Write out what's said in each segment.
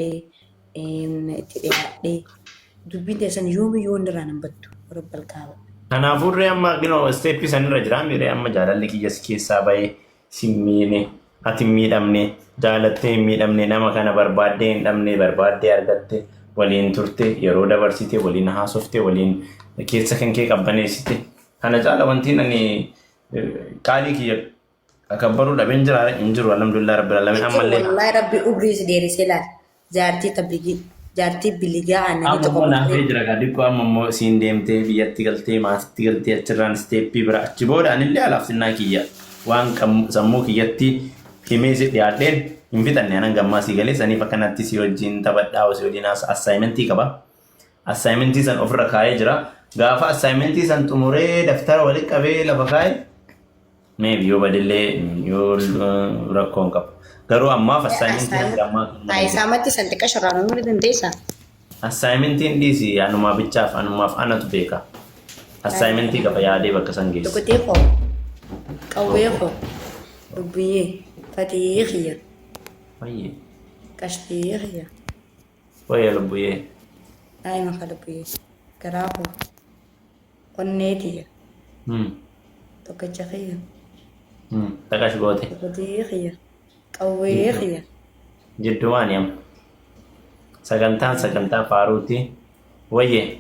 jaaladhee itti dhiyaadhee dubbiin teessan yoomiyyuu wanni irraa nan battu rabbal kaaba. Kanaafuu ree amma ginoo isteeppii sanirra jira miiree amma jaalalli kiyya si keessaa bahee si hin miine ati hin miidhamne jaalattee hin miidhamne nama kana barbaaddee hin dhabne barbaaddee argatte waliin turte yeroo dabarsite waliin haasofte waliin keessa kan kee qabbaneessite kana caala wantiin ani qaalii kiyya akabbaruu dhabeen jira hin jiru alhamdulillah rabbil alamin ammallee Wallaahi rabbi umrii si dheeresee laal. Jaartii tabligii jaartii biligaa aannanii Amma tokko immoo naafee bultee. jira gaa diqqoo amma immoo isiin deemtee biyyatti galtee maatitti galtee achirraan isteeppii bira achi booda anillee alaafsinnaa kiyya waan sammuu kiyyatti himee si dhiyaadheen hin fixanne anan gammaa sii galee saniif akkanatti si wajjin taphadhaa si wajjin assaayimentii qaba. Assaayimentii san ofirra kaa'ee jira. Gaafa assaayimentii san xumuree daftara walitti qabee lafa kaa'e Maybe yoo badellee yoo rakkoo hin qabu. Garuu ammaaf assignmentiin hanga ammaa kennamee jira. Isaamatti san xiqqa shirraa nu dandeessaa? Assignmentiin dhiisi anumaa bichaaf anumaaf anatu beeka. Assignmentii qaba yaadee bakka san geesse. Dhugutee koo, qawwee koo, lubbiyyee, fatii kiyya, Wayyee. qashtii kiyya, Wayya lubbuyyee. daa'ima ka lubbiyyee, garaa koo. Onnee tiyya. Tokkicha kiyya. Taqash goote. Godii kiyya. Qawwee kiyya. Jiddumaani amma. Sagantaan sagantaa faaruuti. Wayyee.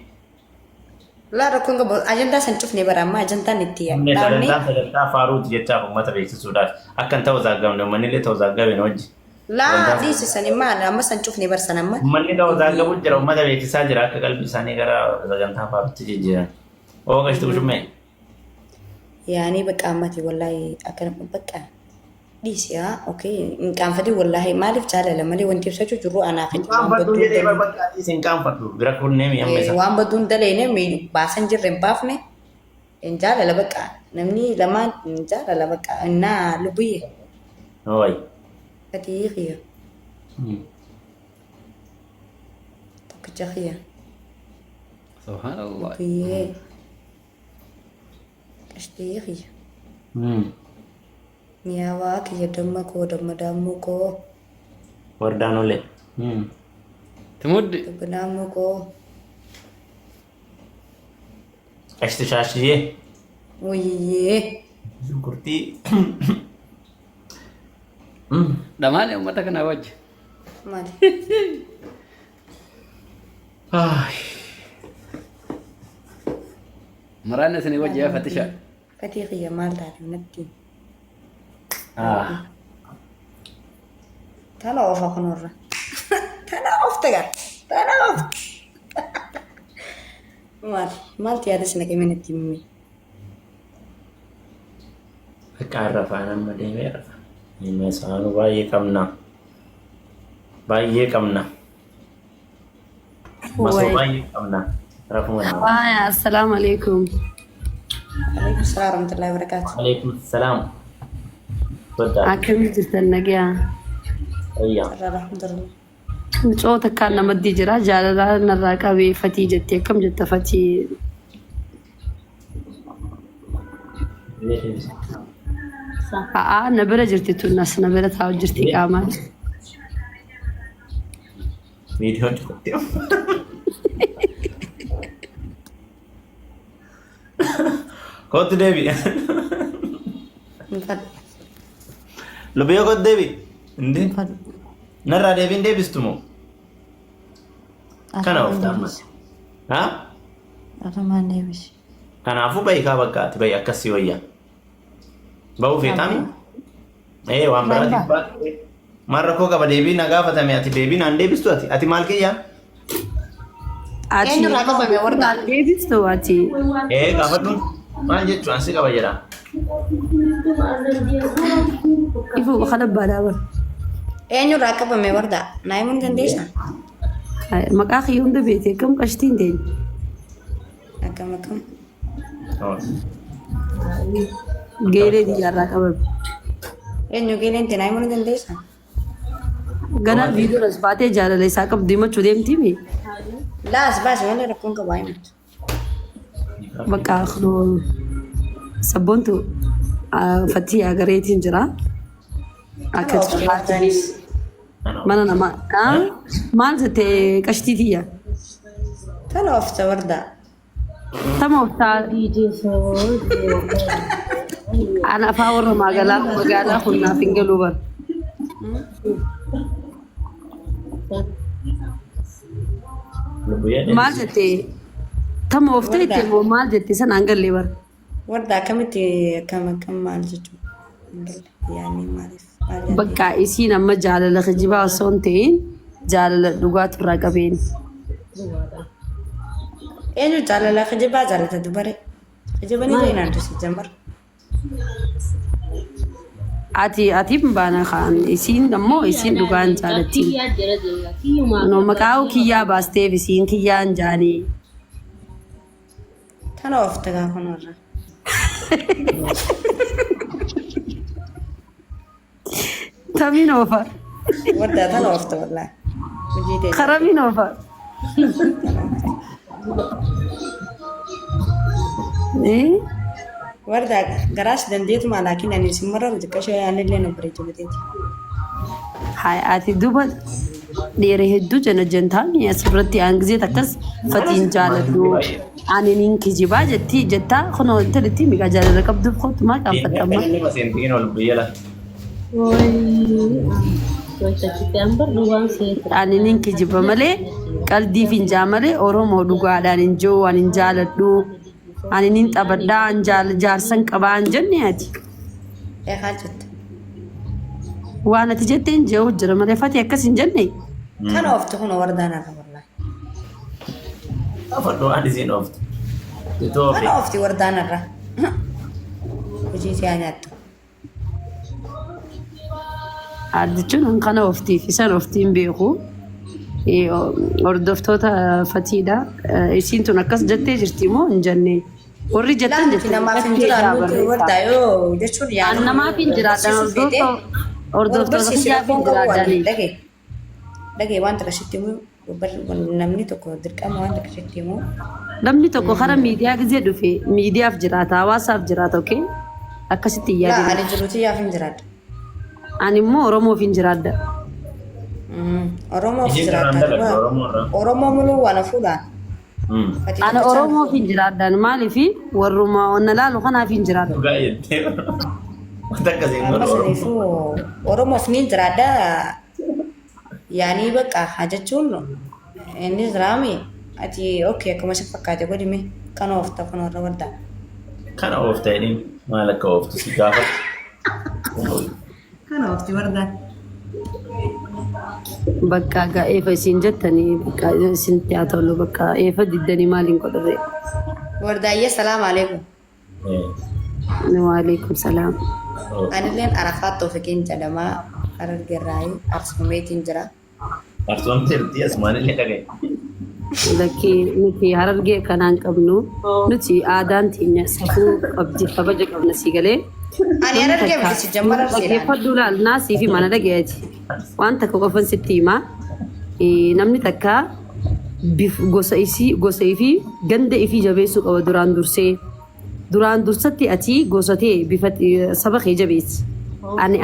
Laa rakkoon qabu ajandaa san cufne bara amma ajandaan itti Namni dhaabne. sagantaan sagantaa faaruuti jechaaf uummata beeksisuudhaaf. Akka hin ta'u zaaggamne uummanni illee ta'u zaaggabe hojii. Laa Sagantaa dhiisi sani maal amma san cufne bar san amma. Uummanni ta'u zaaggabu jira uummata beeksisaa jira akka qalbii isaanii gara sagantaa faaruutti jijjiiran. Oo qashti bushummee. Yaanii bakka ammati wallaahi akka bakka dhiisi haa okee hin qaanfatin wallaahi maaliif jaalala malee wanti ibsachuu jirru anaa Hin fi waan qaanfadhu badduu jedhee dalee bakka atiis hin qaanfadhu. Bira kunnee mi'amma isa. waan badduun daleene baasan jirre hin baafne hin jaalala bakka namni lamaan hin jaalala bakka innaa lubbiyye Ooyi. fatii kiyya tokkicha kiyya Subhanallah. lubbiyyee qashtii kiyya mi'aawaa kiyya damma koo damma daammuu koo Wardaan olee. Timuddi. damma daammuu koo Qashti shaashiyyee. Wayiyyee. Shunkurtii. Dhamaane uummata kanaa wajji. Maali? Ay. Maraanne isinii wajji yaa fatisha. Fatii kiyya maal taate natti? Ah. Tana oofa kunurra. Tana oofte gara. Tana oofte. Maali? Maaltu yaada si naqee natti himi? Bakka rafaan amma deemee rafa. Hima isaanuu baay'ee qabna. Baay'ee qabna. Masoo baay'ee qabna. Rafuma nama. Waaya, assalaamu alaikum. Alaikum salaam warahmatullahi wabarakatuh. Alaikum salaam. Soddaa. Akkamii jirtan nagayaa? Ayyaa. Irraa alhamdulillah. Mucoo takkaan namatti jira jaalala narraa qabee fatii jettee akkam jetta fatii A'aa na bira jirti tun as na bira taa'u jirti qaamaan. Viidiyoo cufatte. Kootu deebi. Hin fadhu. Lubiyyoo kootu deebi. Indi Hin fadhu. narraa deebiin deebistu moo? Kana Asumaan oofta amma. deebisi. Haa? Asumaan deebisi. Kanaafuu bahi kaa bakka ati bahi akkas si wayya. Bahuu feetaami? Ee waan Maal biraatiif ba'a? baate. Maal rakkoo qaba deebii na gaafatame ati deebii naan deebistu ati ati maal kiyya? Ati Eenyurraa qabame warra? deebistu ati. Ee gaafadhu maal jechuun ansi qaba jedha. Ifu kana baadhaa bara. Eenyurraa qabame warda? Naa himuu ni dandeessaa? Maqaa kiyya hunda beekte akkam qashtiin teenya. Akkam akkam. Geelee biyyaarraa qabame. Eenyu geeleen tee naa himuu ni dandeessaa? Ganaa viidiyoon as baatee jaalala isaa qabdu himachuu deemtiimi. Laa as baasi malee rakkoon qabu haa himatu. Bakka sabboontu fatii agareetiin jira. Akka Kana oofte wardaanis. Mana namaa. Ah, Maal jette qashtii tiyya? Tana oofta wardaa. Tama ooftaa. Ana afaan warra magaalaa magaalaa kun naaf hin galuu bara. Maal jette tama oofta jette moo maal jette sanaan galle bara. Warda akkamitti akkam akkam maal jechuudha? Hin galle. Yaadni maaliif? Maal yaadni? Bakka isiin amma jaalala kijibaa osoo hin ta'in jaalala dhugaatu irraa qabeen. Eenyu jaalala kijibaa jaalata dubare? Kijibanii illee naan jamar. Ati ati hin baana kaan isiin ammoo isiin dhugaan jaalatti. No maqaa kiyyaa baasteef isiin kiyyaan jaanii. Tana oofta gaafa nurra. Tamiin oofa. Warda tana oofta wallaahi. Hojii ta'e. Karamiin oofa. Eh? Warda garaas dandeetuma laakiin ani isin mararu xiqqashee anillee na bareecha bateeti. Hai ati duuba dhiira hedduu jana jentaan asirratti aan gisee takkas fatiin jaaladhu ani nin kijibaa jettii jettaa kunoo intalitti miqaa jaalala qabduuf kootu maa qaanfatta amma. Inni maseentiin ol biyyala. Ani nin kijiba malee qaldiif hin jaa malee Oromoo dhugaadhaan hin jiru ani hin jaaladhu ani nin taphadhaa an jaarsan qabaa hin jenne ati. Eegaa jette. Waan ati jette hin jiru jira malee fati akkas hin jenne. Kana oofte kun wardaan hafa wallaahi. Afadhu waan isiin ooftu. Itoo Kana oofti wardaan irra. Hojii siyaa nyaattu. Addichuun kana ooftiif isan ooftiin beeku. Hordoftoota fatiidha. Isiin tun akkas jettee jirti moo hin jenne? Warri jettan Laa nuti namaaf hin jiraannu wardaa yoo jechuun An namaaf hin jiraadhan hordoftoota kiyyaaf hin jiraadhani. Dhagee dhagee waan takka sitti himu namni tokko dirqama waan takka sitti himu. Namni tokko kara miidiyaa gizee dhufe miidiyaaf jiraata hawaasaaf jiraata okee akkasitti hin Laa yaadin. ani jiruuti yaaf hin jiraadha. Ani immoo Oromoof hin jiraadha. Oromoof Isiin duraan jiraata. dalagdu Oromoo irraa. Oromoo muluu waan hafuudhaan. Ana Oromoof hin jiraadhaan maaliif warruma onna laalu kanaaf hin jiraadha. Dhugaa jettee. Wanta akkasiin Amma godhu Oromoo. saniifuu Oromoof ni jiraadha. Yaanii bakka haa jechuun inni jiraami ati okay akkuma si fakkaate godhime kan oofta kun warra wardaa. Kana oofta jedhiin maal akka ooftu si gaafatu. Kana oofti wardaan. Bakka egaa eefa isin jettanii bakka isinitti haa tolu bakka eefa diddanii maaliin godhurre. Wardaayyee salaam alaikum. Waalaikum salaam. Anilleen Arafaat Toofiqiin jedhama. Harargeerraayi Arsumeetiin jira. Arsoon jirti asumaan illee dhagaye. Lakkii nuti harargee kanaan qabnu nuti aadaan teenya safuu qabdi kabaja qabna sii galee. Ani harargee miti si jammar arsiidhaan. Dhaggeeffadhu laal naasii fi mana dhagayeeti. Waan takka qofan sitti himaa. Namni takka gosa isii gosa ifii ganda ifii jabeessuu qaba duraan dursee. Duraan dursatti ati gosa tee bifa saba kee jabeessi. Ani